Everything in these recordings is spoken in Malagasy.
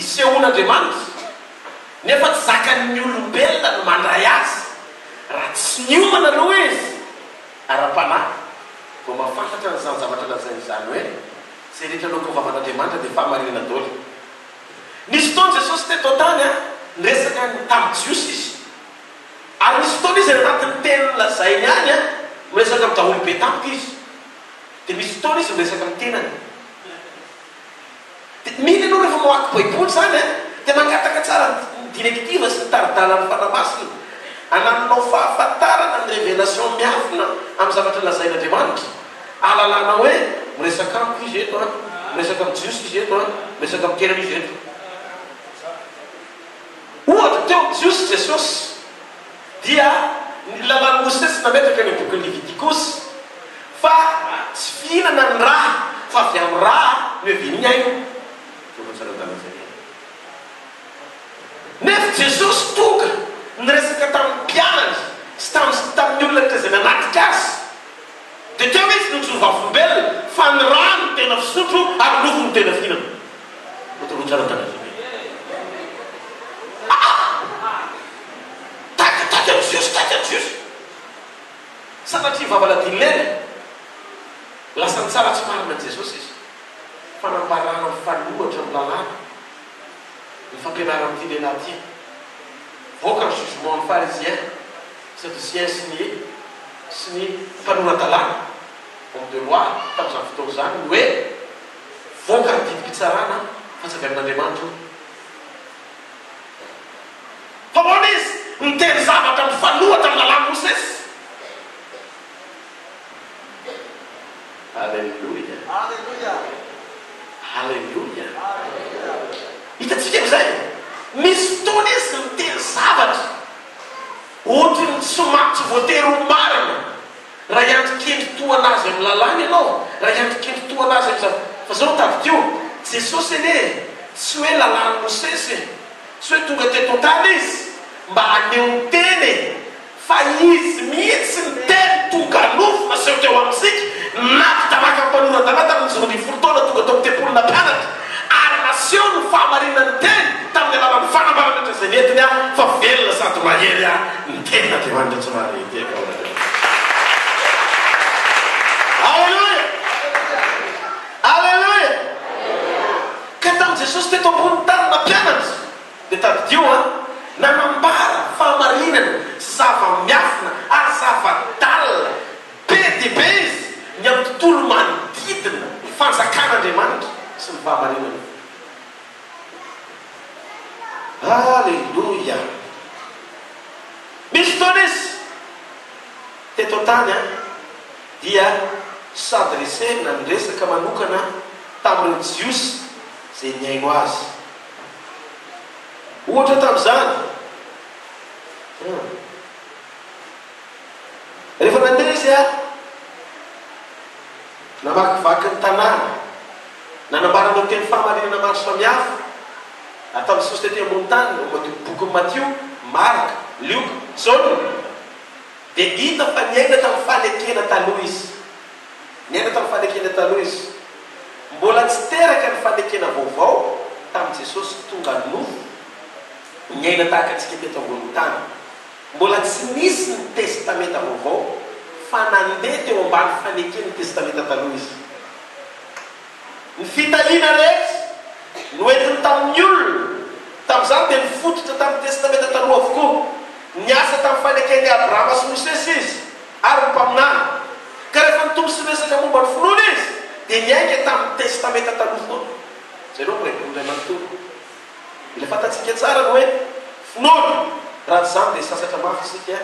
Isehoan'Andriamanitra, nefa tsy zakan'ny olombelona ny mandray azy raha tsy niomana aloha izy ara-panahy vao mahafantatra an'izany zavatra lazainy izany hoe izay rehetra aloaky ny vavan'Andriamanitra dia fahamarinana daholo. Nisy fotoana Jesosy teto an-tany niresaka tamin'ny Jiosy izy. Ary misy fotoana izy any anatin'ny teny lazainy any an, miresaka amin'ny daholobe tampoka izy. Dia misy fotoana izy miresaka amin'ny tenany. Dia mila ianao rehefa mamaky baiboly izany an, dia mangataka tsara ny directive sy ny tari-dalan'ny Fanahy Masina. Anananao fahafantarana ny révélation miafina amin'ny zavatra lazain'Andriamanitra. Ahalalana hoe miresaka amiko izy eto an, miresaka amin'ny Jiosy izy eto an, miresaka amin'ny tenany izy eto. Ohatra, teo amin'ny Jiosy Jesosy dia ny lalàn'i Mosesy nametraka ny bokin'ny Levitikosy fa tsy fihinana ny rà fa avy amin'ny rà no hiavian'ny aina. Tokony tsy hanao-dalana izay. Nefa Jesosy tonga niresaka tamin'ny mpianany sy tamin'ny tamin'ny olona rehetra izay nanatrika azy. Dia teo izy no nijoro vavolombelona fa ny rà no tena fisotro ary nofo no tena fihinana. Taka taka Jiosy taka Jiosy. Sanatria vavaladia lena. Lasa nitsara tsy marina an'i Jesosy izy. Fanambarana mifanohitra amin'ny lalàna ny fampianaran'ity lehilahy ity. Voaka ny jugement ny pharisiens, sadduciens sy ny sy ny mpanora-dalàna, homme de loi, tamin'izany fotoana izany ny hoe Voaka ny didim-pitsarana fa tsy avy amin'Andriamanitra io. Fa ahoana izy niteny zavatra mifanohitra amin'ny lalàn'i Mosesy? Aleloia! Aleloia! Hitantsika amin'izay, misy fotoana izy niteny zavatra ohatry ny tsy tsy voatery ho marina. Raha hiandry kendry tohana azy amin'ny lalàna ianao, raha hiandry kendry tohana azy amin'ny zava, fa zao tadidio, Jesosy anie tsy hoe lalàn'i Mosesy e, tsy hoe tonga teto an-tany Izy mba haneho ny teny e, fa Izy mihitsy ny teny tonga nofo naseho teo amintsika, nampitanaka ny mpanora-dalàna tamin'izy 12 taona tonga tao amin'ny tempoly nampianatra, ary naseho ny fahamarinan'ny teny tamin'ny alalan'ny fanambarana rehetra izay nentiny fa velona sady mahery ny tenin'Andriamanitra tsy mahare teny ao Andriamanitra. Aleloia! Aleloia! Ka tamin'i Jesosy teto ambonin'ny tany nampianatra, dia tadidio an, nanambara fahamarinana sy zava-miafina ary zava-dalina be dia be Izy ny amin'ny tontolo manodidina ny fanjakan'Andriamanitra sy ny fahamarinana. Aleloia! Misy fotoana izy teto an-tany dia s'adresser na niresaka manokana tamin'ireo Jiosy izay nihaino azy. Ohatra tamin'izany, rehefa nandeha izy namakivaky ny tanàna, Nanambara ireo teny fahamarinana maro samihafa ataon'i Jesosy tety ambony tany ao amin'ny bokin'i Matio, Marka, Lioka, Jaona, dia hita fa niaina tamin'ny fanekena taloha izy. Niaina tamin'ny fanekena taloha izy. Mbola tsy teraka ny fanekena vaovao tamin'i Jesosy tonga nofo niaina tahaka antsika teto ambonin'ny tany. Mbola tsy nisy ny Testamenta Vaovao fa nandeha teo ambany faneken'ny Testamenta Taloha izy. Ny fitahiana rehetra noentiny tamin'ny olona tamin'izany dia nifototra tamin'ny Testamenta Taloha avokoa. Niasa tamin'ny faneken'i Abrahama sy Mosesy izy ary ny mpaminany. Ka rehefa nitombo sy niresaka momba ny finoana izy dia niainga tamin'ny Testamenta Taloha foana. Jereo ny Baiboly iray manontolo. Mila fantatsika tsara ny hoe finoana, raha tsy izany dia sasatra mafy isika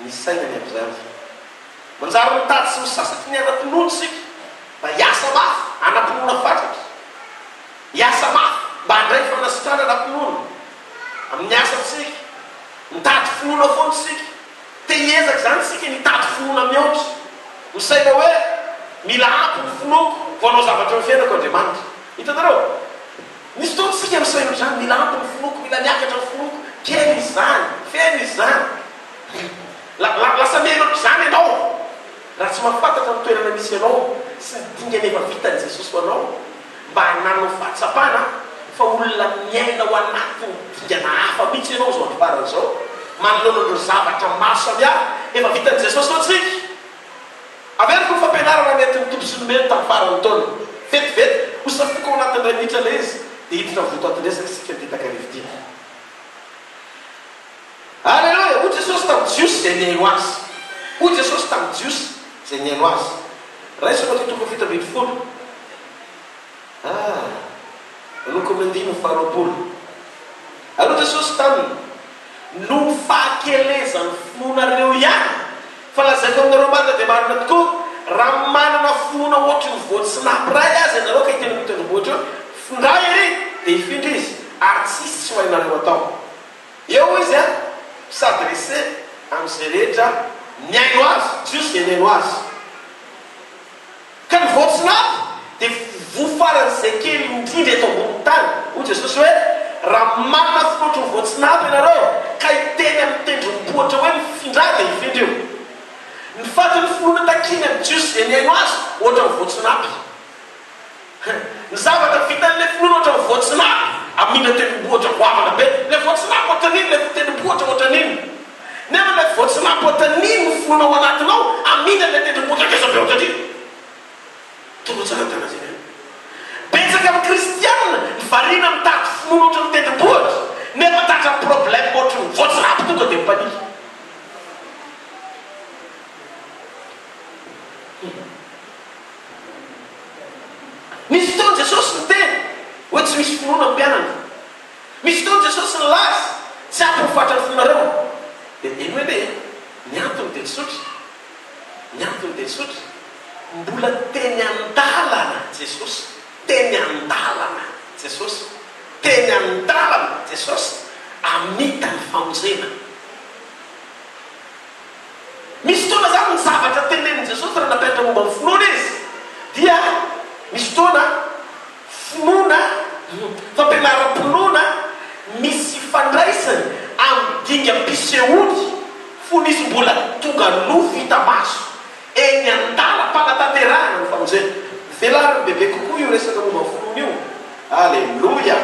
ny saina ny amin'izany. Manjary mitady sy misasatry ny hanam-pinoana isika mba hiasa mafy hanam-pinoana fatratra. Hiasa mafy mba handray fanasitranana am-pinoana amin'ny asantsika. Mitady finoana foana isika. Te hiezaka izany isika ny hitady finoana mihoatra. Misaina hoe, Mila ampy ny finoako vao hanao zavatra eo amin'ny fiainako Andriamanitra. Hitanareo? Misy fotoana isika misaina ohatr'izany, mila ampy ny finoako, mila miakatra ny finoako, kely izany, feno izany. La, la, lasa miaina ohatr'izany ianao raha tsy mahafantatra ny toerana misy anao sy ny dingana efa vitan'i Jesosy ho anao mba hanananao fahatsapana. Fa olona miaina ao anatin'ny dingana hafa mihitsy ianao izao andro farany izao, manoloana ireo zavatra maro samihafa efa vitan'i Jesosy ho antsika. Averiko ny fampianarana nentin'ny Tompo sy nomeny tamin'ny faran'ny taona. Vetivety, hosafoiko ao anatin'ny iray minitra ilay izy, dia hiditra ny votoatin-dresaka isika amin'ity takariva ity. Aleloia! Hoy Jesosy tamin'ny Jiosy izay nihaino Azy. Hoy Jesosy tamin'ny Jiosy izay nihaino Azy. Raiso Matio toko 17. Ah! Manomboka amin'ny andininy faharoapolo. Ary hoy Jesosy taminy, Noho ny fahakelezan'ny finoanareo ihany, fa lazaiko aminareo marina dia marina tokoa, raha manana finoana hoatry ny voatsinapy iray aza ianareo ka hiteny amin'io tendrombohitra io, Findray ery! dia hifindra izy, ary tsy hisy tsy ho hainareo atao. Eo izy an, mi-s'adresser amin'izay rehetra nihaino azy, Jiosy izay nihaino azy. Ka ny voatsinapy dia voa faran'izay kely indrindra eto ambonin'ny tany. Hoy Jesosy hoe, Raha manana finoatry ny voatsinapy ianareo, ka hiteny amin'ny tendrombohitra hoe mifindrà dia hifindra io. Ny fatin'ny finoana takiany amin'ny Jiosy izay nihaino azy, ohatran'ny voatsinapy. Ny zavatra vitan'ilay finoana ohatran'ny voatsinapy, hamindra tendrombohitra goavana be. Ilay voatsinapy ohatran'iny, ilay tendrombohitra ohatran'iny. Nefa ilay voatsinapy ohatran'iny ny finoana ao anatinao, hamindra ilay tendrombohitra ngeza be ohatran'iny. Tonga tsara tana zay an. Betsaka amin'ny kristianina ny variana mitady finoana ohatran'ny tendrombohitra, nefa tratran'ny problème ohatran'ny voatsinapy tonga dia mipanihy. Misy fotoana Jesosy niteny hoe tsy misy finoana ny mpianany. Misy fotoana Jesosy nilaza, tsy ampy ny fatran'ny finoanareo. Dia henoy anie e! Ny antony dia tsotra. Ny antony dia tsotra. Mbola teny an-dalana Jesosy. Teny an-dalana Jesosy. Teny an-dalana Jesosy hamita ny famonjena. Misy fotoana izany ny zavatra tenenin'i Jesosy raha nampianatra momba ny finoana Izy dia misy fotoana finoana, fampianaram-pinoana misy ifandraisany amin'ny dingam-pisehoany fony Izy mbola tonga nofo hita maso eny an-dalam-panatanterahana ny famonjena. Velariny bebe kokoa io resaka momba ny finoana io. Aleloia!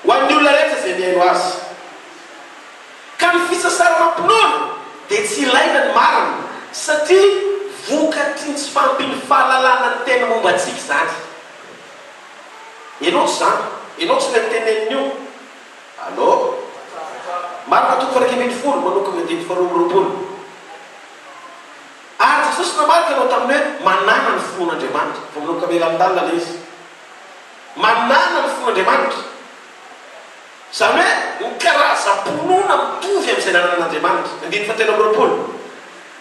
Ho an'ny olona rehetra izay mihaino Azy. Ka ny fisasaranam-pinoana dia tsy ilaina ny marina satria vokatry ny tsy fahampian'ny fahalalana ny tena momba antsika izany. Ianao tsy izany. Ianao tsy ilay noteneniny io. Allo? Marka toko faha 11 manomboka amin'ny andininy faha 22. Ary Jesosy namaly ka nanao taminy hoe, Manàna ny finoan'Andriamanitra. Vao manomboka miha lalindalina ilay izy. Manàna ny finoan'Andriamanitra. Izany hoe, ny karazam-pinoana mitovy amin'izay nananan'Andriamanitra. Andininy fahatelo amby 20.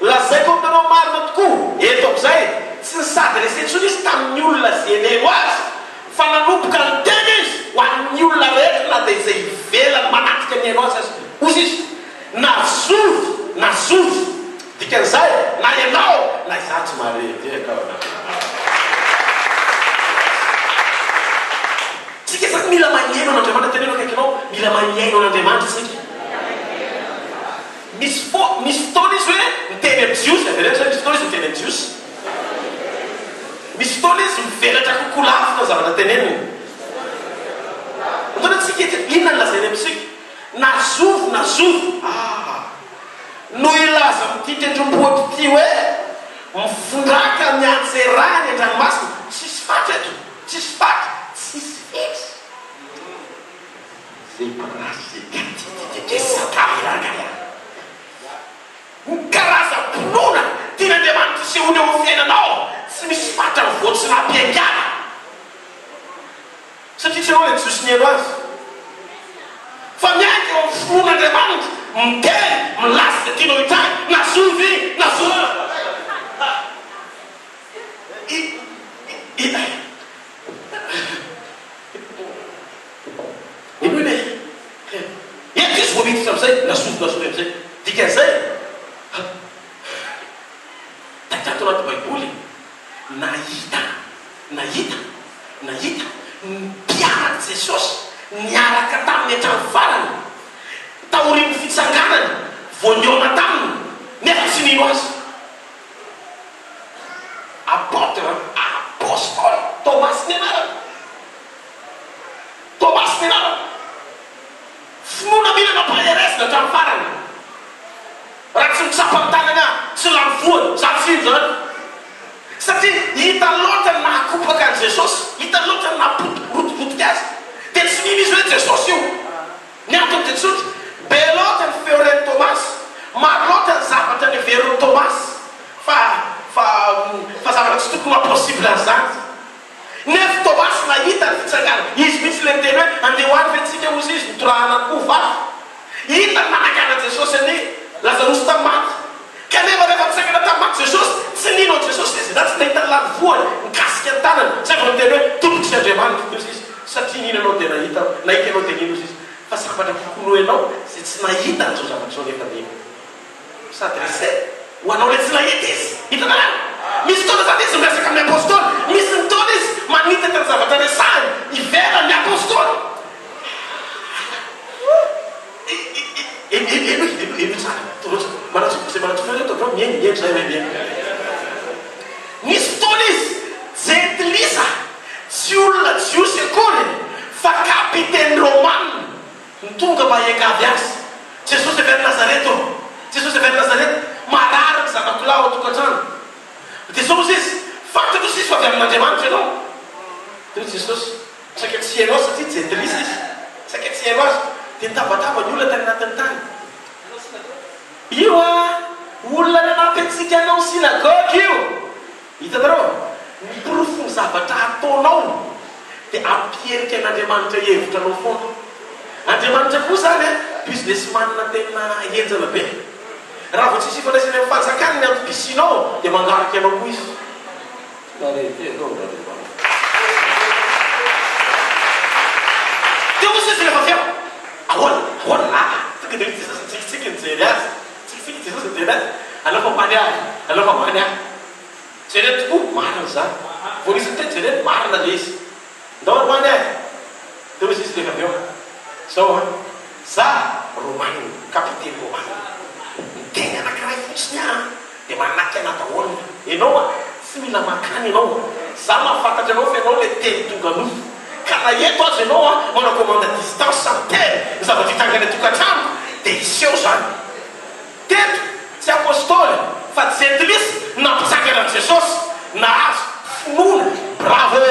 Lazaiko aminareo marina tokoa, eto amin'izay, tsy ni-s'adresser intsony izy tamin'ny olona izay nihaino azy, fa nanomboka niteny izy ho an'ny olona rehetra na dia izay ivelany manatrika nihaino azy aza. Hoy izy, Na zovy na zovy. Dikan'izay, na ianao na izaho tsy mahare. Tsika zany mila magneno an'Andriamanitra, teneno akaikinao, mila magneno an'Andriamanitra isika. Misy fo, misy fotoana izy hoe miteny amin'ny Jiosy, avereno zay, misy fotoana izy miteny amin'ny Jiosy. Misy fotoana izy mivelatra kokoa lavitra ny zavatra teneniny. Fotoana tsika eto, inona no lazainy amintsika? Na zovy na zovy, ah, no hilaza amin'ity tendrombohitra ity hoe mifondraka mianjera any an-dranomasina, tsisy fatra eto. Tsisy fatra, tsisy fetra. Ny karazam-pinoana tian'Andriamanitra hisehoana eo amin'ny fiainanao, tsy misy fatra ny voatsinam-piaingàna. Satria tsy ianao ilay Jiosy nihaino azy. Fa miainga eo amin'ny finoan'Andriamanitra, miteny, milaza izay tianao hitranga, na zovy na zovy. Henoina e! Eto izy vao miditra amin'izay, nazovy nazovy amin'izay. Dikan'izay, taitra ato anaty Baiboly, nahita, nahita, nahita ny mpianatr'i Jesosy niaraka taminy hatramin'ny farany, taorian'ny fitsanganany, vao nihaona taminy, nefa tsy nino azy. Apôtre, Apôstôly, Tomasy ny anarany. Jesosy ny anarako. Finoana mila nampaherezina hatramin'ny farany. Raha tsy mitsapa ny tanany aho, tsy lany voany, za tsy hino zany. Satria hitany loatra ny nahakopaka an'i Jesosy, hitany loatra ny nahapotipotika azy. Dia tsy mino izy hoe Jesosy io. Ny antony dia tsotra, be loatra ny feo ren'i Tomasy, maro loatra ny zavatra neverin'i Tomasy fa fa fa zavatra tsy tokony ho possible an'izany. Nefo Tomasy nahita ny fitsanganana, izy mihitsy ilay niteny hoe, andeha ho any ve tsika hozy izy, notorahana koa vato. Hita ny nananganan'i Jesosy an'i Lazarosy tamin'ny maty. Kanefa rehefa nitsangana tamin'ny maty Jesosy, tsy nino an'i Jesosy izy, na tsy nahita ny lanivoany nikasika ny tanany, izay vao niteny hoe, Tompoko sy Andriamanitro, hozy izy, satria nino ianao dia nahita aho, nahita ianao dia nino, hozy izy, fa sambatra kokoa noho ianao izay tsy nahita an'izao zavatra izao nefa nino. S'adresser ho anao ilay tsy nahita izy. Hitanareo? Misy fotoana izany izy miresaka amin'ny apostoly. Misy fotoana izy manitatra ny zavatra resahiny ivelan'ny apostoly. Henoy, henoy, henoy tsara. Toroa tsara. Manatsofoka izay manatsofoka ireo tondreo, mihaino, mihaino izay hoe mihaino. Nisy fotoana izy, jentilisa, tsy olona jiosy akory, fa kapiteny romana. No tonga mba hiangavy azy. Jesosy avy any Nazareta ô! Jesosy avy any Nazareta, marary ny zanako lahy ao an-tokantrano. Dia izao hozy izy, Fantatro sisa fa avy amin'Andriamanitra ianao. Dia hoy Jesosy, Saika tsy hihaino azy satria jentilisa izy. Saika tsy hihaino azy. Dia nitabataba ny olona tany anatin'ny tany. Io a! Olona nanampy antsika hanao synagoga io! Hitanareo? Ny porofon'ny zavatra ataonao dia hampiherika an'Andriamanitra hihevitra anao foana. Andriamanitra koa izany an, business man tena henjana be. Raha vao tsisy ifandraisany amin'ny fanjakany ny antom-pisianao dia mangarika anao koa izy. Tena réalité ianao ry Andriamanitra. Dia hoy Jesosy rehefa avy eo, Ahoana? Ahoana? Aa! Tonga dia hoy Jesosy nitsikitsiky nijery azy. Tsikitsiky Jesosy nijery azy, Aleo fa ho any aho e! Aleo fa ho any aho. Jereo tokoa, marina izany. Vao nisy niteny, jereo, marina ilay izy. Ndao ary ho any aho e! Dia hoy izy rehefa avy eo, Izao an, za Romanina, kapiteny Romanina. Miteny anankiray fotsiny aho an, dia manaky anà daholo. Ianao an, tsy mila mankany ianao. Za mahafantatra anao fa ianao ilay teny tonga nofo. Ka na eto aza ianao an, manao commande à distance, miteny ny zavatra hitranga any an-tokantranoko, dia hiseho izany. Teto, tsy apostoly fa jentilisa no nampitsangana an'i Jesosy, nahazo finoana, bravo!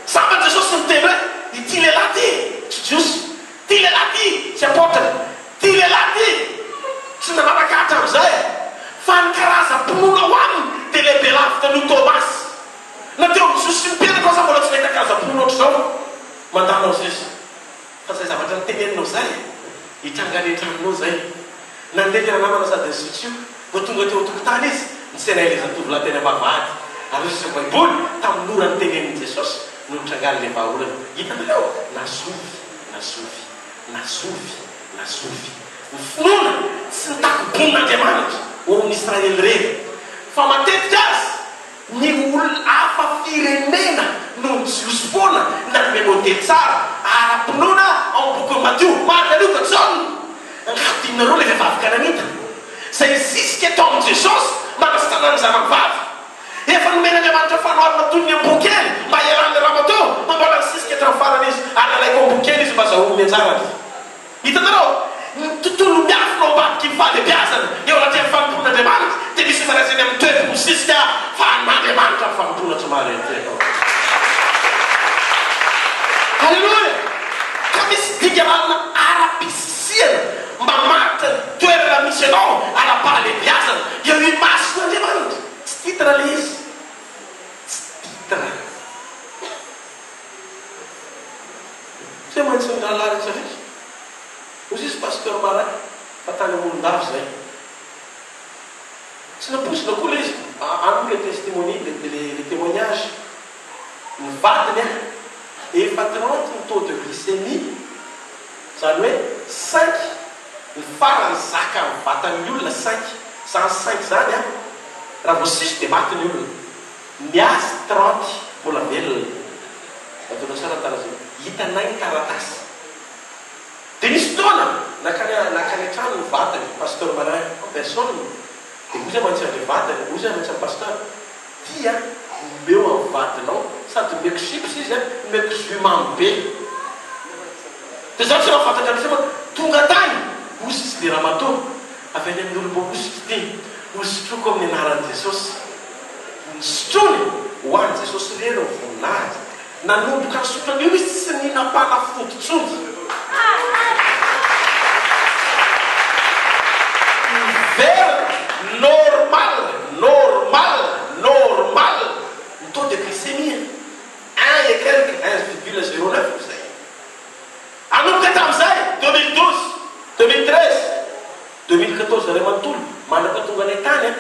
Sambany Jesosy niteny hoe, ity lehilahy ity tsy Jiosy, ity lehilahy ity tsy apotre, ity lehilahy ity tsy nanaraka hatramin'izay, fa ny karazam-pinoana ao aminy dia lehibe lavitra noho Tomasy. Na teo amin'ny Jiosy sy ny mpianatra aza mbola tsy nahita karazam-pinoana ohatr'izao. Mandà Mosesy. Fa zay zavatra noteneninao zay hitranga any antranonao zay. Nandeha ilay ranamana sady nisiotsioka. Vao tonga teo antokotany izy, nitsena ilay zatovolahy teny ambavahady. Ary hoy izy Baiboly, tamin'ny ora notenenin'i Jesosy no nitrangan'ilay vahaolana. Hitanareo? Na zovy na zovy, na zovy na zovy. Ny finoana tsy nitaky bonin'Andriamanitra ho amin'ny Israely irery. Fa matetika aza, Ny olona hafa firenena noho ny Jiosy foana nanome modely tsara ara-pinoana ao amin'ny bokin'i Matio, Marka, Lioka, Jaona. Angaha adinonareo ilay vehivavy kananita izay nisisika tao amin'i Jesosy mba hanasitranany ny zanany vavy? Efa nomen'Andriamanitra fanoharana toy ny amboa kely mba hialan'ilay ramatoa fa mbola nisisika hatramin'ny farany izy ary nalaiko amboa kely izy mba hazahoany ny anjarany. Hitanareo? Ny tontolo miafina ao ambadiky ny fahalebiazana eo anatrehan'ny fanompoan'Andriamanitra dia misy ifandraisany amin'ny toe-po misisika fa an'Andriamanitra ny fanompoana tsy mahaleo tena. Haleloia! Ka misy dinganana ara-pisisihana mamaritra ny toerana misy anao ara-pahalebiazana eo imason'Andriamanitra. Tsy titre ilay izy. Tsy titre. Tsy maintsy ny rahalahy rehetra rehetra. Hoy izy Pasteur Marin fa tany Morondava izay. Tsy nampoizina koa ilay izy. Any moa ilay testimony, le témoignage. Ny vadiny an, efa 30 ny taux de glycémie, izany hoe cinq ny farany zakan'ny vatan'ny olona cinq. Izany cinq izany an, raha vao six dia maty ny olona. Ny azy 30 mbola velona. Ataonao tsara ny taratasy. Hitanay ny taratasy. Dia nisy fotoana nankany nankany an-trano ny vadiny, Pasteur Marin en personne, dia hoy izy mantsy an'ilay vadiny, hoy izy mantsy amin'i Pasteur, Ty an! Omeo amin'ny vadinao, sady omeko chips izy an, omeko jus mamy be. Dia izaho tsy mahafantatra mihitsy fa tonga tany, hoy izy le ramatoa, avy any amin'ny olom-boahosotro ity, hosotroiko amin'ny anaran'i Jesosy. Nisotroiny ho an'i Jesosy irery ny voninahitra. Nanomboka nisotro an'io izy tsy nihinam-panafody intsony. Niverina normal, normal, normal ny taux de glycémie, un et quelque, un virgule zéro neuf izay. Hanomboka tamin'izay, 2012, 2013, 2014 iray manontolo, mandra-pahatonga anay tany an.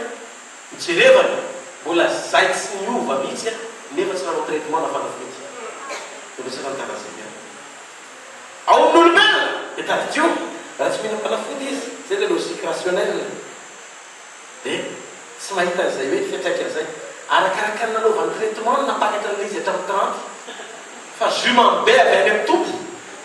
Jerevana, mbola zay tsy niova mihitsy an, nefa tsy nanao traitement na fanafody. Mbola tsy nanontana zay ihany. Ao amin'ny olombelona dia tadidio, raha tsy mihinam-panafody izy, zay ilay logique rationnelle, dia tsy mahita an'izay hoe fiantraikan'izay. Arakaraka ny nanaovany traitement no nampakatra an'ilay izy hatramin'ny 30. Fa jus mamy be avy any amin'ny Tompo,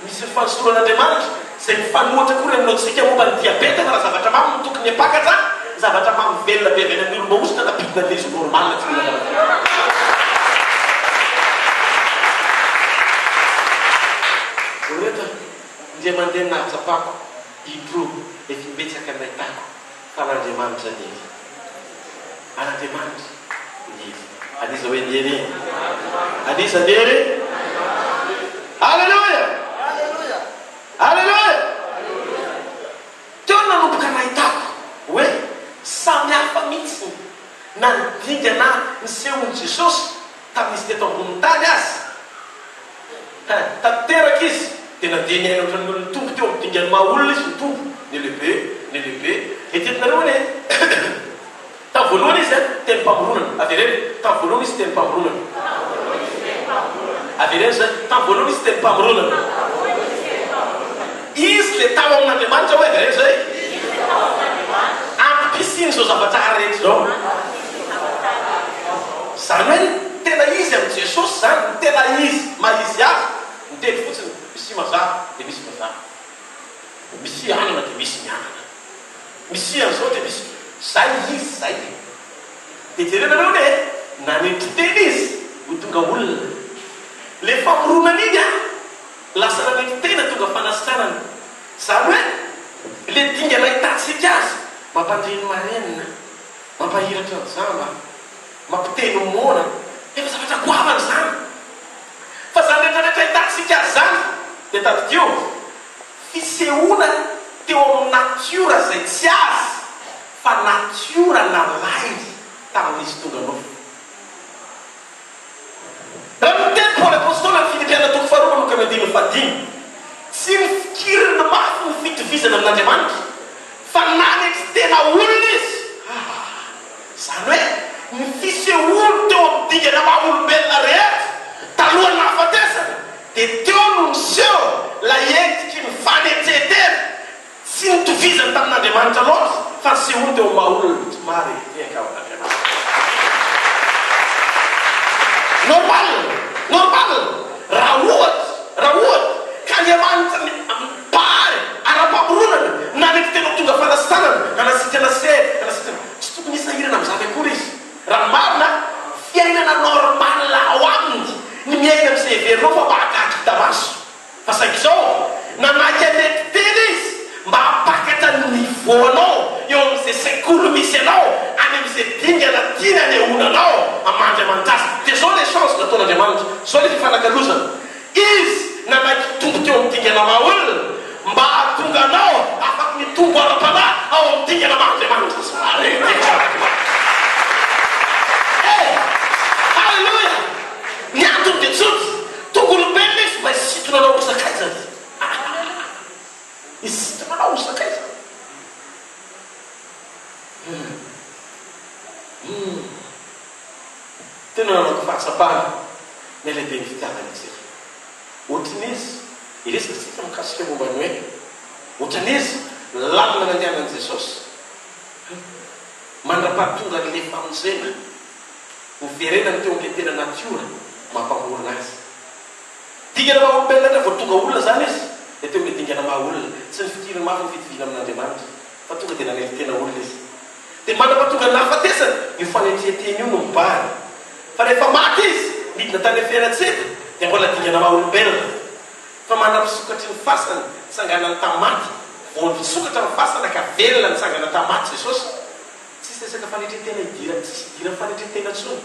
misy ny fanosoran'Andriamanitra, izay mifanohitra akory amin'ny lojika momba ny diabeta fa raha zavatra mamy no tokony hampakatra, zavatra mamy velona be avy any amin'ny olom-boahosotra nampidina an'ilay izy ho normal tsy mila fanafody. Ireto indray mandeha ny nahatsapako indroa efa imbetsaka ny nahitako fa an'Andriamanitra ny hery. An'Andriamanitra ny hery. An'iza hoe ny hery e? An'iza ny hery? Aleloia! Aleloia! Teo no nanomboka nahitako hoe samy hafa mihitsy na ny dingana nisehoan'i Jesosy tamin'izy teto ambonin'ny tany aza. Hein, tanteraka izy dia nandeha niaina ohatran'ny olona nitombo teo amin'ny dingan'ny maha olona izy, nitombo, nilehibe, nilehibe. Eritreretinareo anie e! Tamin'ny voalohany izy an, tenim-pamoronana. Avereno, tamin'ny voalohany izy tenim-pamoronana. Avereno izay, tamin'ny voalohany izy tenim-pamoronana. Izy dia tao amin'Andriamanitra hoe, avereno izay. Antom-pisian'izao zavatra rehetra izao. Izany hoe ny tena izy amin'i Jesosy izany, ny tena izy, maha izy azy, miteny fotsiny, misia mazava dia misy mazava. Misia anana dia misy ny anana. Misia an'izao dia misy. Izay izy izay. Dia jerenareo anie e, nanetry tena izy ho tonga olona. Ilay famoronana iny an, lasa nanetry tena tonga fanasitranana. Izany hoe, ilay dingana ahitantsika azy, mampandre ny marenina. Mampahiratra ny jamba, mampiteny moana, efa zavatra goavana izany. Fa izany rehetra rehetra ahitantsika azy izany dia tadidio, fisehoana teo amin'ny natiora izay tsy azy fa natiora nalainy tamin'izy tonga nofo. Raha niteny Paoly Apostoly amin'ny Filipiana toko faharoa manomboka amin'ny andininy fahadimy, tsy nifikiriny mafy ny fitovizana amin'Andriamanitra, fa nanetry tena olona izy. Ah! Izany hoe, ny fisehoany teo amin'ny dingana maha olombelona rehetra, talohan'ny nahafatesany, dia teo no niseho ilay endriky ny fanetren-tena. Tsy nitovizany tamin'Andriamanitra loatra fa nisehoany teo amin'ny maha olona. Tsy marina e, te ankavan'Andriamanitra. Normal, normal, raha ohatra, raha ohatra ka Andriamanitra Mpahary ara-pamoronana nanetry tena ho tonga fanasitranana, hanasitrana sery, hanasitrana, tsy tokony hisahirana amin'izany akory izy. Raha ny marina, fiainana normal ao aminy ny miaina amin'izay heverinao fa mahagaga hita maso. Fa saingy izao, nanaiky hanetry tena izy mba hampakatra ny niveau-nao eo amin'izay sekoly misy anao, any amin'izay dingana tiany hanehoana anao amin'Andriamanitra azy. Dia izao ilay échange nataon'Andriamanitra, izao ilay fifanakalozana. Izy nanaiky hitombo teo amin'ny dingana maha olona mba hahatonga anao afaky mitombo ara-panahy ao amin'ny dingana maha Andriamanitra azy. Eh! Haleloia! Ny antony dia tsotra. Tonga olombelona izy mba hisintona anao ho sakaizany. Hisintona anao ho sakaizany. Hum. Hum. Tena nanako fahatsapana ny halehiben'ny fitiavany antsika. Ohatran'izy, hiresaka isika mikasika momba ny hoe ohatran'izy lalina nandehanan'i Jesosy. Hum. Mandra-pahatongan'ilay famonjena. Niverenany teo amin'ilay tena natiora mampamorona azy. Dingana maha olombelona indray vao tonga olona izany izy dia teo amin'ilay dingana maha olona. Tsy nifikiriny mafy ny fitoviana amin'Andriamanitra fa tonga dia nanetry tena olona izy. Dia mandra-pahatonga ny nahafatesany, io fanetren-tena io no mibahana. Fa rehefa maty Izy, nidina tany amin'ny fiainantsika, dia mbola dingana maha olombelona. Fa mandra-pisokatry ny fasana, nitsanganany tamin'ny maty, vao nisokatra ny fasana ka velona nitsangana tamin'ny maty Jesosy. Tsisy resaka fanetren-tena idirany, tsisy idiran'ny fanetren-tena intsony,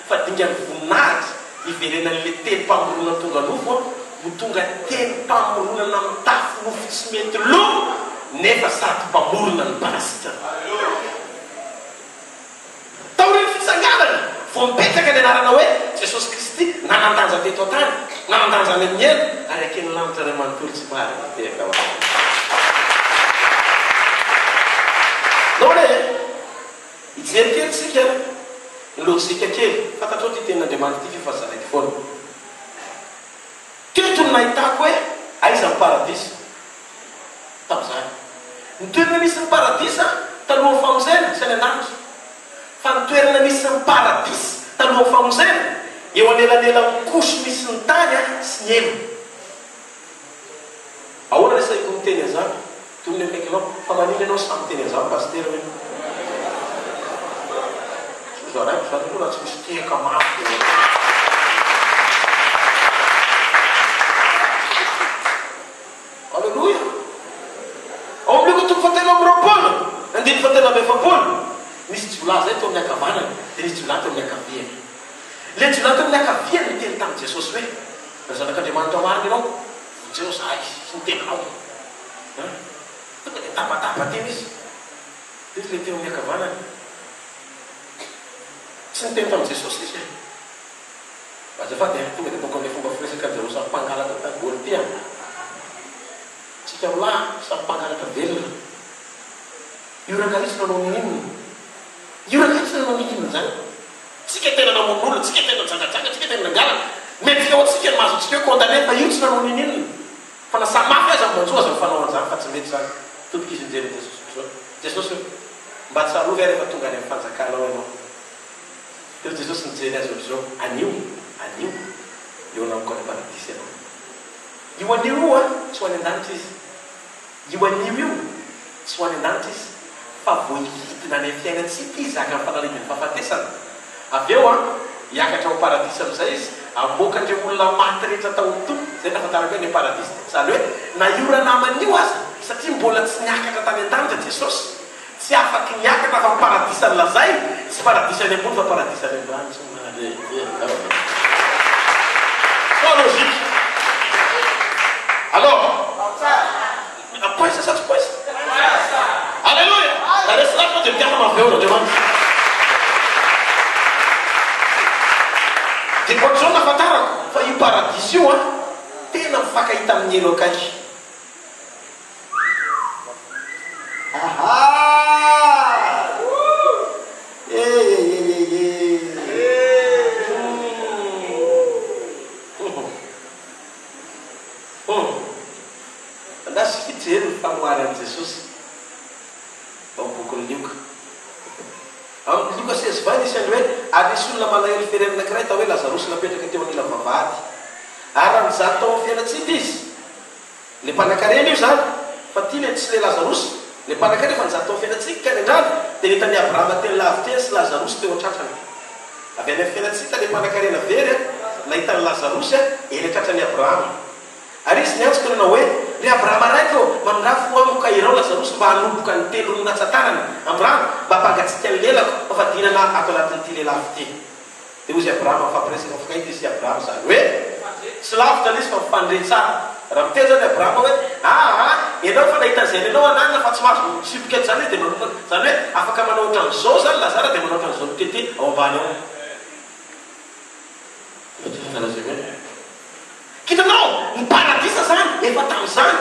fa dingan'ny voninahitra hiverenan'ilay tenim-pamoronana tonga nofo ho tonga tenim-pamoronana mitafy nofo tsy mety lo nefa sady mpamorona ny mpanasitrana. Taorian'ny fitsanganany, vao mipetraka ny anarana hoe Jesosy Kristy, nanan-danja teto an-tany, nanan-danja any amin'ny helo, ary eken'ny lanitra iray manontolo tsy mahary mitehaka ho azy. Nahoana e? Hijery kely isika ny lojika kely. Fantatrao ity tenin'Andriamanitra ity f'efa zaraiko foana. Teto no nahitako hoe aiza ny paradisa. Tamin'izany. Ny toerana nisy ny paradisa talohan'ny famonjena, tsy any an-danitra. Fa ny toerana nisy ny paradisa talohan'ny famonjena, eo anelanelan'ny couche misy ny tany sy ny helo. Ahoana ny sahiko miteny an'izany? Toy ny akaikinao, fa maninona ianao sahy miteny an'izany Pasitera hoe? Tsy hozaraiko izany aloha raha tsy misy tehaka mafy eo aloha. Aleloia! Ao amin'ny Lioka toko fahatelo amby 20, andininy fahatelo amby 40, nisy jiolahy izay teo amin'ny ankavanany, dia nisy jiolahy teo amin'ny ankaviany. Ilay jiolahy teo amin'ny ankaviany niteny tamin'i Jesosy hoe, Raha Zanak'Andriamanitra marina ianao, vonjeo izahay sy ny tenanao. An! Tonga dia tabataba teny izy. Dia hoy ilay teo amin'ny ankavanany, Tsy niteny tamin'i Jesosy izy e! Azafady a, tonga dia ataoko amin'ilay fomba firesaka an-jareo samy mpangalatra tany ity an! Tsika roalahy samy mpangalatra velona. Io rangahy io tsy nanao n'inon'inona. Io rangahy io tsy nanao n'inon'inona izany. Tsika tena namono olona, tsika tena nijangajanga, tsika tena nangalatra. Mendrika ho antsika ny mahazo antsika hoe condamné fa io tsy nanao n'inon'inona. Fa na samy mafy aza ny manjo aza mifanao an'izany fa tsy mety izany. Todika izy nijery an'i Jesosy ohatr'izao. Jesosy ô, mba tsarovy aho rehefa tonga any amin'ny fanjakanao ianao. Teo Jesosy nijery azy ohatr'izao, Anio, anio, eo anamiko any am-paradisa ianao. Io anio io an, tsy ho any an-danitra izy. Io anio io, tsy ho any an-danitra izy, fa vao hidina any amin'ny fiainan-tsika izy haka ny fanalahidin'ny fahafatesana. Avy eo an, hiakatra ao am-paradisa amin'izay izy, hamoaka an'ireo olona maty rehetra tao amin'ny Tompo. Izay no ahafantarako hoe any am-paradisa. Izany hoe, na io ranamana io aza, satria mbola tsy niakatra tany an-danitra Jesosy, Tsy afaky niakatra fa paradisa ny lazainy, tsy paradisa any ambony fa paradisa any ambany tsy mahare Sois logique. Alors, poinsa sa tsy poinsa? Alléluia! Raha resy lahatra dia mitiava mafy eo Andriamanitra. Dia ohatr'izao no nahafantarako fa io paradisa io an, tena mifankahita amin'ny helo akaiky. Andraso hijery ny fanoharan'i Jesosy ao amin'ny bokin'i Lioka. Ao amin'ny Lioka seize vingt nisy an'ny hoe, Ary nisy olona malahelo firenena anankiray atao hoe Lazarosy napetraka teo anilan'ny vavahady. Ary raha nijaly tao amin'ny fiainantsika izy, Le mpanakarena io zany, fa ty le tsy le Lazarosy, le mpanakarena efa nijaly tao fiainantsika ka nendrany dia nitan'i Abrahama teny lavitra eny sy Lazarosy teo an-tratrany. Avy any amin'ny fiainantsika le mpanakarena very a, nahita an'i Lazarosy a, eny an-tratran'i Abrahama. Ary izy niantso ka nanao hoe, Ry Abrahama raiko ô, mamindrà fo amiko ka irao Lazarosy mba hanomboka ny tendrony ratsan-tanany amin'ny rano mba hampangatsiaka ny lelako fa fadinana ato anatin'ity lelafo ity. Dia hozy Abrahama, mifampiresaka mifankahita izy sy Abrahama, izany hoe, tsy lavitra ilay izy fa mifandre tsara. Raha miteny izany Abrahama hoe, Aa, ianao efa nahita an'izay nenao ananana fa tsy mahazo mitsipika eto izany izy dia manomboka, izany hoe afaka manao ohatran'izao izany Lazara dia manao ohatran'izao mitete ao ambany ao. Hitanao, ny paradisa izany efa tamin'izany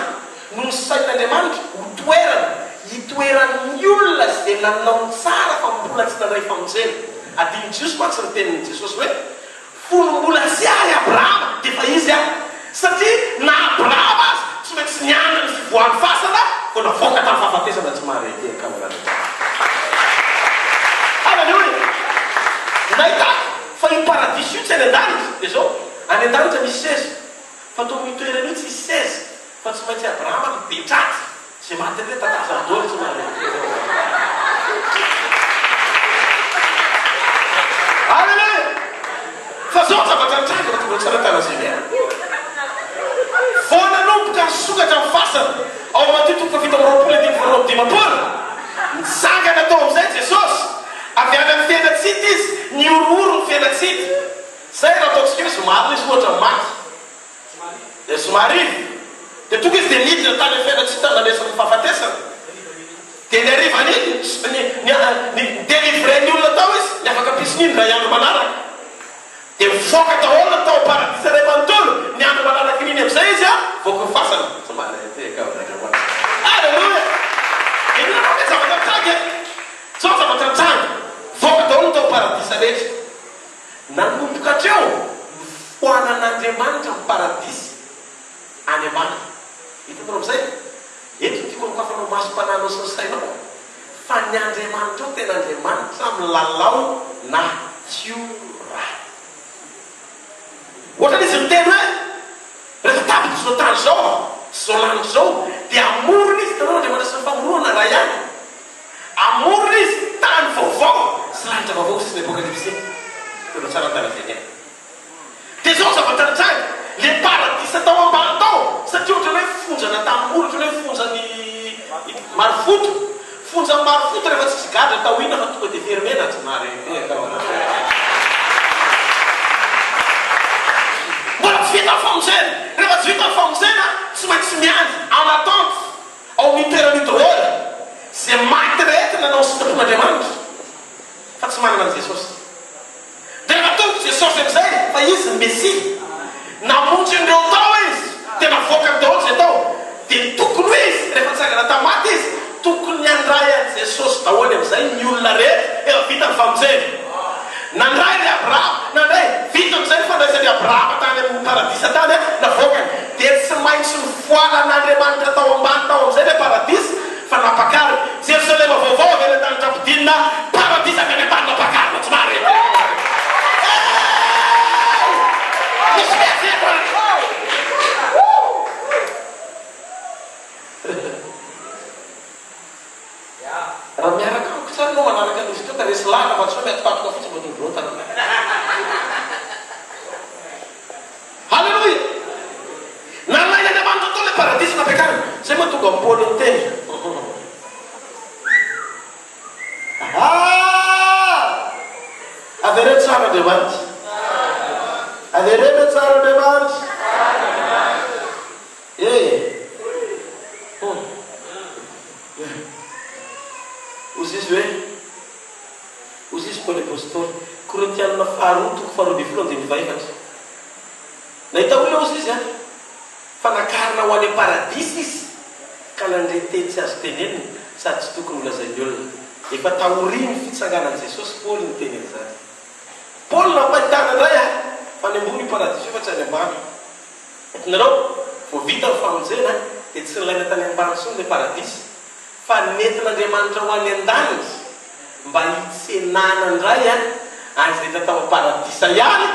no nosain'Andriamanitra ho toerana hitoeran'ny olona izay nanao ny tsara fa mbola tsy nandray famonjena. Adinon'ny Jiosy mantsy ny tenin'i Jesosy hoe, Fony mbola tsy ary Abrahama dia efa izy aho. Satria na Abrahama aza tsy maintsy niandry ny fivoahan'ny fasana vao navoaka tamin'ny fahafatesana tsy mahare tehaka ao an'Andriamanitra. Haleloia! Nahitako fa io paradisa io tsy any an-danitra, dia izao, any an-danitra misy seza, fa tao amin'io toerana io tsisy seza, fa tsy maintsy Abrahama no be tratra, izay maty indray tatazany daholo tsy mahare tehaka ao an-danitra. Haleloia! Fa zao ny zavatra nitranga fa tonga tsara tana Julien. Vao nanomboka nisokatra ny fasana, ao Matio toko fahafito amby roapolo andininy faharoa amby dimampolo, nitsangana tao amin'izay Jesosy, avy any amin'ny fiainan-tsy-hita Izy, nihorohoro ny fiainan-tsy-hita. Zay raha ataontsika hoe zoma alina Izy ohatra maty, dia zoma hariva, dia tonga Izy dia nidina tany amin'ny fiainan-tsy-hita nandresy ny fahafatesana. Dia ny harivan'iny, ny, ny, ny, ni-delivrer ny olona tao Izy, ny afaka ampitson'iny, indray andro manaraka. Dia mivoaka daholo ny tao am-paradisa iray manontolo, ny andro manarakin'iny amin'izay izy an, voaky ny fasana. Tsy mahalala tehaka amin'Andriamanitra. Aleloia! Dia hitanao ve zavatra mitranga e? Zao zavatra mitranga, mivoaka daholo ny tao am-paradisa rehetra. Nanomboka hatreo, nofoanan'Andriamanitra ny paradisa any ambany. Hitanareo amin'izay? Eto no tiako hanokafanao masom-panahinao sy ny sainao fa ny Andriamanitrao tena Andriamanitra milalao natiora. Ohatrany izy miteny hoe rehefa tapitra izao tany izao sy izao lanitra izao dia hamorona izy, hitanao Andriamanitra sy ny famoronana iray ihany. Hamorona izy tany vaovao sy lanitra vaovao hoy izy ny Apokalypsy. Tena tsara ny tarazenay. Dia izao ny zavatra nitranga, le paradisa tao ambany tao, satria ohatran'ny hoe fonjana Antanimora, ohatran'ny hoe fonjan'i Marofoto, fonjan'i Marofoto rehefa tsisy gadra tao inona fa tonga dia fermena, tsy mahareny tao anatin'izay. Mbola tsy vita ny famonjena, rehefa tsy vita ny famonjena, tsy maintsy miandry, en attente, ao amin'io toerana io daholo, izay maty rehetra nanao ny sitrapon'Andriamanitra, fa tsy manana an'i Jesosy. Dia natoky Jesosy amin'izay fa Izy ny Mesia. Namonjy an'ireo tao Izy, dia navoakany daholo izay tao. Dia tokony ho Izy, rehefa nitsangana tamin'ny maty Izy, tokony handray an'i Jesosy daholo amin'izay ny olona rehetra efa vita ny famonjena. Nandray ry Abrahama, nandray, vita amin'izay ny fandraisan'i Abrahama tany amin'ny paradisa tany, navoakany. Dia tsy maintsy nofoanan'Andriamanitra tao ambany tao amin'izay ilay paradisa. Fa nampakarina. Jerosalema vaovao avy any an-danitra ampidinina, paradisa avy any ambany nampakarina, tsy mahare ny tenako nareo. Hey! Misy mihetsika eto an! Raha miaraka amiko tsara ianao manaraka an'izy teo ka resy lahatra fa tsy hoe miatokatoka fotsiny vao tonga eo tanana. Haleloia! Nalain'Andriamanitra tao ilay paradisa nampiakarina. Izay mahatonga an'i Paoly niteny. Ah! Avereno tsara Andriamanitra. Avereno tsara Andriamanitra. Eh! Hum. Hozy izy hoe, hozy izy Paoly Apostoly, Korintianina faharoa toko faharoa ambin'ny folo andininy fahefatra. Nahita olona hozy izy an, fa nakarina ho any am-paradisa izy, ka nandre teny tsy azo tenenina sady tsy tokony holazain'ny olona. Efa taorian'ny fitsanganan'i Jesosy Paoly niteny an'izany. Paoly nampahitana indray an, fa any ambony io paradisa io fa tsy any ambany. Hitanareo, vao vita ny famonjena dia tsy nilaina tany ambany intsony ilay paradisa, fa nentin'Andriamanitra ho any an-danitra mba hitsenana indray an'izay hita tao am-paradisa ihany.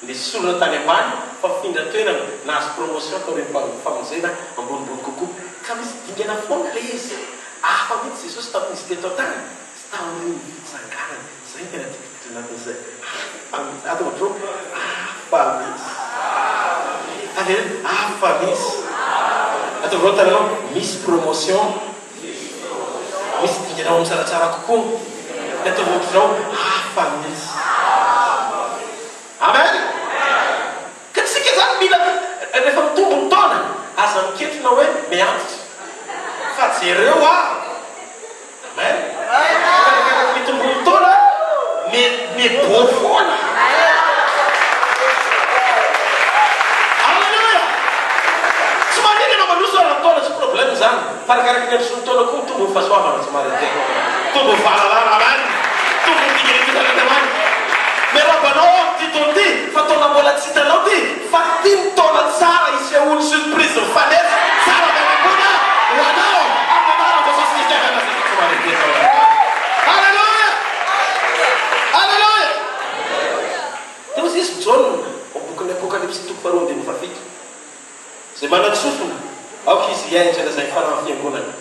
Nesorina tany ambany fa mifindra toerana, nahazo promotion taorian'ny famonjena ambonimbony kokoa. Ka misy dingana foana ilay izy. Hafa mihitsy Jesosy tamin'izy teto an-tany sy taorian'ny fitsanganany. Izay no tena tiako hiditra anatin'izay. Hafa mihitsy. Ato ohatr'izao, hafa mihitsy. Avereno, hafa mihitsy. Ataovy roa tananao, misy promotion. Misy dingana ao amin'ny tsaratsara kokoa. Dia ataovy ohatr'izao, hafa mihitsy. Amen! Ka tsika zany mila, rehefa mitombo ny taona, aza miketrona hoe miantitra. Fa jereo aho. Amen! Arakaraka mitombo ny taona, me, me beau foana. Alléluia! Tsy maninona ianao mandroso raha ny taona, tsy problème izany. Fa arakaraka ny androsoan'ny taona koa mitombo ny fahasoavana, tsy marina ve? Mitombo ny fahalalana, amen! Mitombo ny dingana hitondrana Andriamanitra. Miarahaba anao aho amin'ity taona ity, fa taona mbola tsy hitanao ity, fa ity ny taona tsara hisehoan'ny surprise mifanesy tsara avy any ambony ho anao, amin'ny anaran'i Jesosy Kristy avy any Nazareta, tsy marina ve? Alléluia! Alléluia! Dia hoy izy Jaona, ao amin'ny bokin'ny Apokalypsy toko faharoa andininy fahafito. Izay manan-tsofina, aoka izy hihaino izay lazain'ny Fanahin'ny Fiangonana.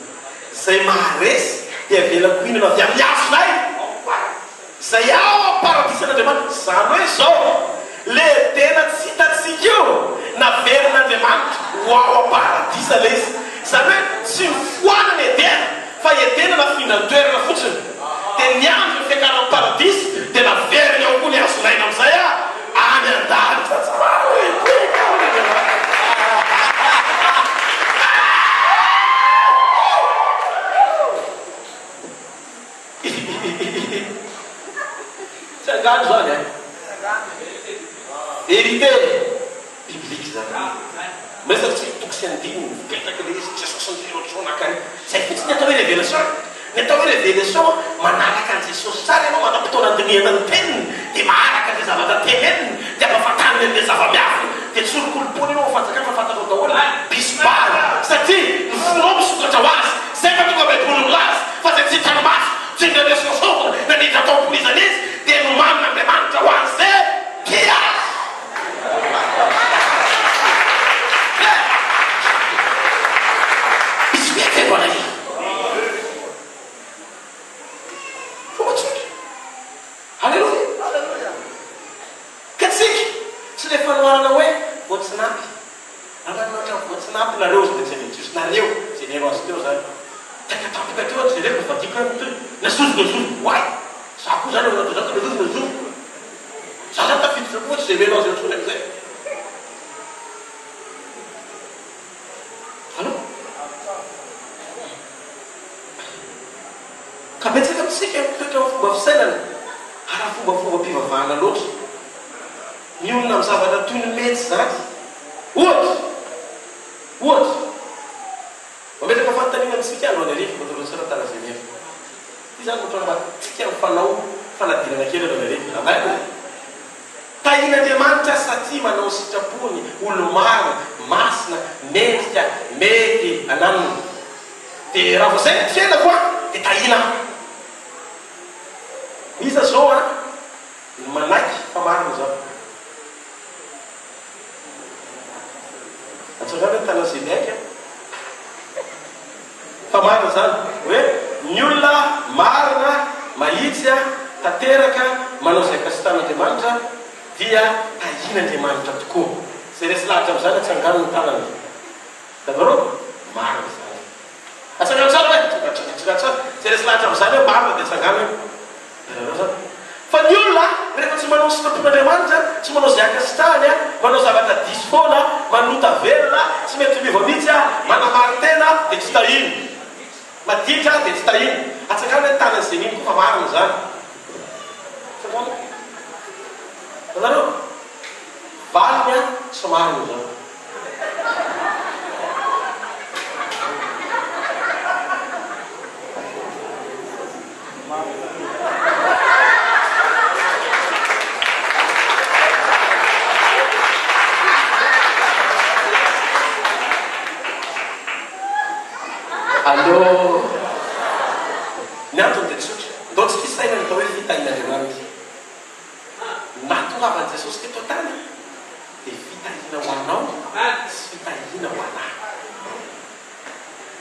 Izay maharesy dia avelako hihinana avy amin'ny hazonay, izay ao amin'ny paradisan'Andriamanitra. Izany hoe izao, Naverin'Andriamanitra ho ao am-paradisa ilay izy. Izany hoe tsy nofoanana Edena fa Edena nafindra toerana fotsiny. Dia niandry ny fiakaran'ny paradisa dia naveriny ao koa ny hazon'aina amin'izay any an-danitra. Tsara e! Andriamanitra. Tsy angano izany an! Vérité biblique izany. Miresaka tsika toko sy andininy, mipetraka ilay izy, Jesosy niteny ohatr'izao nankany. Izay fotsiny ny atao hoe révélation. Ny atao hoe révélation, manaraka an'i Jesosy tsara ianao, manam-potoana andinihana ny teniny, dia maharaka an'izay zavatra teneniny, dia ampahafantariny an'ilay zava-miafina, dia tsy olokolopoana ianao amin'ny fanjakana fa fantatrao daholo, bisy bary, satria ny fonao misokatra ho azy. Izay fa tonga baiboly milaza fa izay tsy hitan'ny maso, tsy ndrenesin'ny sofina, na niditra tao am-pon'iza n'iza, dia nomanin'Andriamanitra ho an'izay tia Azy. Misy mety eto anay. Fomba tsotra. Aleloia. Ka tsika, tsy ilay fanoharana hoe voatsinapy. Anareo hatramin'ny vao tsy nampy nareo zay tsy avy jiosy nareo zay nihaino azy teo zany taika tampoka teo aho jereko vadiko any toy nazozo nazozo oay za koa zany ao anaty zany nazozo nazozo za zany tafiditra koa tsy zay mino azy intsony amizay allo ka betsaka amintsika mitoetra amin'ny fomba fisainana ara fombafombam-pivavahana loatra. Mionona amin'ny zavatra toy ny mety izany. Ohatra, ohatra, mametraka fanontaniana amintsika androany hariva, Docteur Tsara Tarazenera. Ity izany ohatra mba tsika mifanao fanadinana kely androany hariva. Amen. Tahian'Andriamanitra satria manao ny sitrapony, olo-marina, masina, mendrika, mety ananona. Dia raha vao izay ny fiainako an, dia tahiana aho. Iza izao an? Ny manaiky fa marina izany. Atsangano hoe tana izay miaiky an. Fa marina izany. Hoe ny olona marina, mahitsy, tanteraka, manao izay ankasitrahan'Andriamanitra dia tahian'Andriamanitra tokoa. Izay resy lahatra amin'izany atsangano ny tanany. Hitanareo? Marina izany. Atsangano tsara hoe? Atsangano tsara. Izay resy lahatra amin'izany hoe marina dia atsangano io. Hitanareo izany? Fa ny olona rehefa tsy manao ny sitrapon'Andriamanitra, tsy manao izay ankasitrahany, manao zavatra diso foana, manota velona, tsy mety miova mihitsy, manamarin-tena dia tsy tahiny. Maditra dia tsy tahiny. Atsangano hoe ny tanan'izay mino koa fa marina izany. Atsangano. Hitanareo? Valiny tsy marina izany. Allo. Ny antony dia tsotra. Ndao tsy hisaina ny atao hoe fitahian'Andriamanitra. Nahatongavan'i Jesosy teto an-tany dia fitahiana ho anao sy fitahiana ho anà.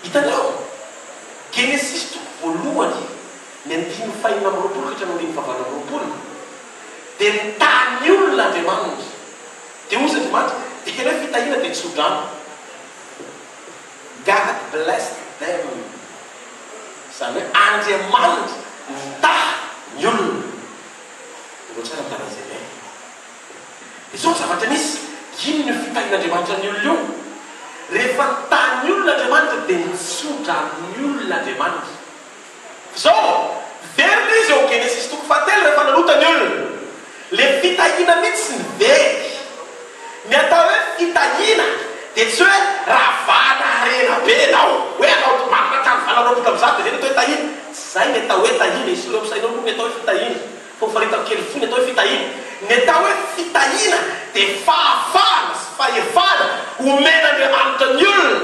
Hitanao? Genesisy toko voalohany, ny andininy fahenina amby 20 ka hatramin'ny andininy fahavalo amby 20, dia nitahy ny olona Andriamanitra. Dia hoy izy Andriamanitra, dikany hoe fitahiana dia tso-drano. God blessed them. Izany hoe Andriamanitra nitahy ny olona. Ireo tsara ny tanan'izay miaina. Izao ny zavatra nisy, inona io fitahian'Andriamanitra ny olona io? Rehefa nitahy ny olona Andriamanitra dia nitsodrano ny olona Andriamanitra. Izao, very ilay izy ao Genesisy toko fahatelo rehefa nanota ny olona. Ilay fitahiana mihitsy ny very. Ny atao hoe fitahiana dia tsy hoe ravana harena be ianao, hoe anao manana trano 128 dia izay no atao hoe tahiana. Tsy izay ny atao hoe tahiana, esory ao amin'ny sainao aloha ny atao hoe fitahiana. Hofaritako kely fohy ny atao hoe fitahiana. Ny atao hoe fitahiana dia fahafahana sy fahefana omen'Andriamanitra ny olona,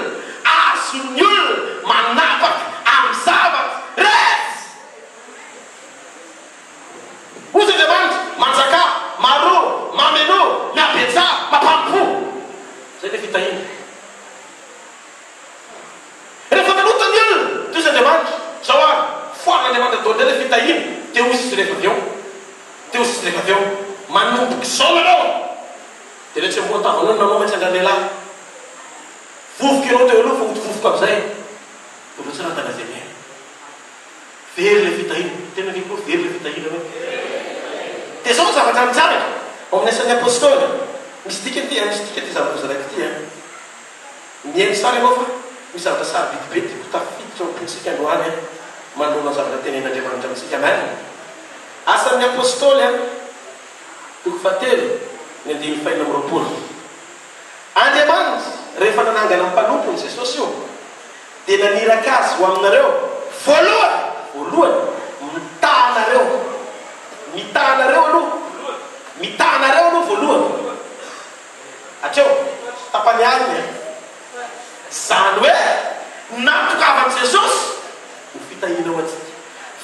azon'ny olona manapaka amin'ny zavatra rehetra. Hoy Andriamanitra, Manjakà, maroa, mamenoa, mihabetsaha, mampanompoa. Izay ilay fitahiana. Rehefa nanota ny olona, toy izy Andriamanitra, izao ary, foanan'Andriamanitra daholo indray ilay fitahiana, dia hoy izy rehefa avy eo, dia hoy izy rehefa avy eo, manomboka izao nareo, dia Dia ilay tsy ambony tavanao no nanao mantsy an-dralehilahy. Vovoka ianao teo aloha fa hody vovoka amin'izay. Dia tsy radana izay miaina. Very ilay fitahiana. Tena akaiky koa very ilay fitahiana hoe. Dia izao ny zavatra mitranga ao amin'ny Asan'ny Apostoly. Misy dikany ity an, misy dikany ity zavatra hozaraiko ity an. Mihaino tsara ianao fa misy zavatra sarobidy be tiako tafiditra ao am-pontsika androany an, manoloana ny zavatra tenenin'Andriamanitra amintsika. Amen. Asan'ny Apostoly an, toko fahatelo, ny andininy fahenina amby 20. Andriamanitra, rehefa nanangana ny mpanompony, Jesosy io, dia naniraka Azy ho aminareo, voalohany, voalohany, mitaha anareo, mitaha anareo aloha, mitaha anareo aloha voalohany, hatreo, tapany alina, izany hoe, nahatongavan'i Jesosy ho fitahiana ho antsika.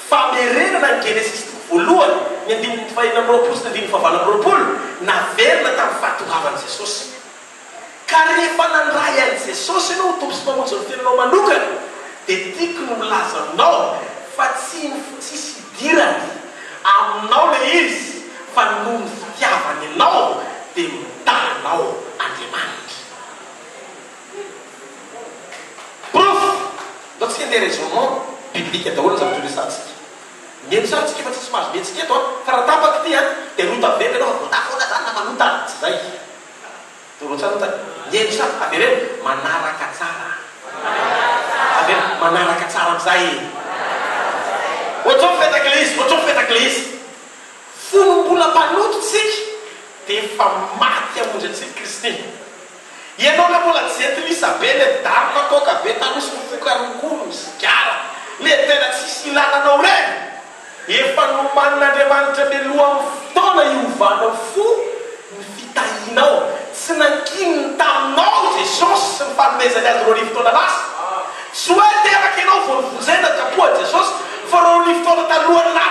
Famerenana ny Genesisy toko voalohany, ny andininy fahenina amby 20 sy ny andininy fahavalo amby 20, naverina tamin'ny fahatongavan'i Jesosy. Ka rehefa nandray an'i Jesosy ianao ho Tompo sy Mpamonjy ny fiainanao manokana, dia tiako ny milaza aminao fa tsy ny tsisy idirany aminao ilay izy fa noho ny fitiavany anao dia mitaha anao Andriamanitra. Porofo! Ndao tsika andeha raisonnement biblique daholo ny zavatra resahantsika. Mihaino tsara tsika fa tsisy mahazo mihetsika eto an! Fa raha tapaka ity an, dia rotavelona ianao fa voatafy foana zany na manota an! Tsy zay. Toro tsara ta. Mihaino tsara. Avereno. Manaraka tsara. Avereno. Manaraka tsara amizay e. Ohatrao mipetaka ilay izy, ohatrao mipetaka ilay izy. Fony mbola mpanoto tsika dia efa maty hamonjy antsika Kristy. Ianao le mbola jentilisa be le midaroka toaka be taloha sy mifoka rongony, misigara, le tena tsisy ilana anao reny. Efa nomanin'Andriamanitra mialoha amin'ny fotoana hiovanao fo ny fitahianao. Tsy nankininy taminao Jesosy sy ny fanomezany azy 2000 taona lasa. Tsy hoe teraka ianao vao novonjena kapoha Jesosy fa 2000 taona talohan'ny.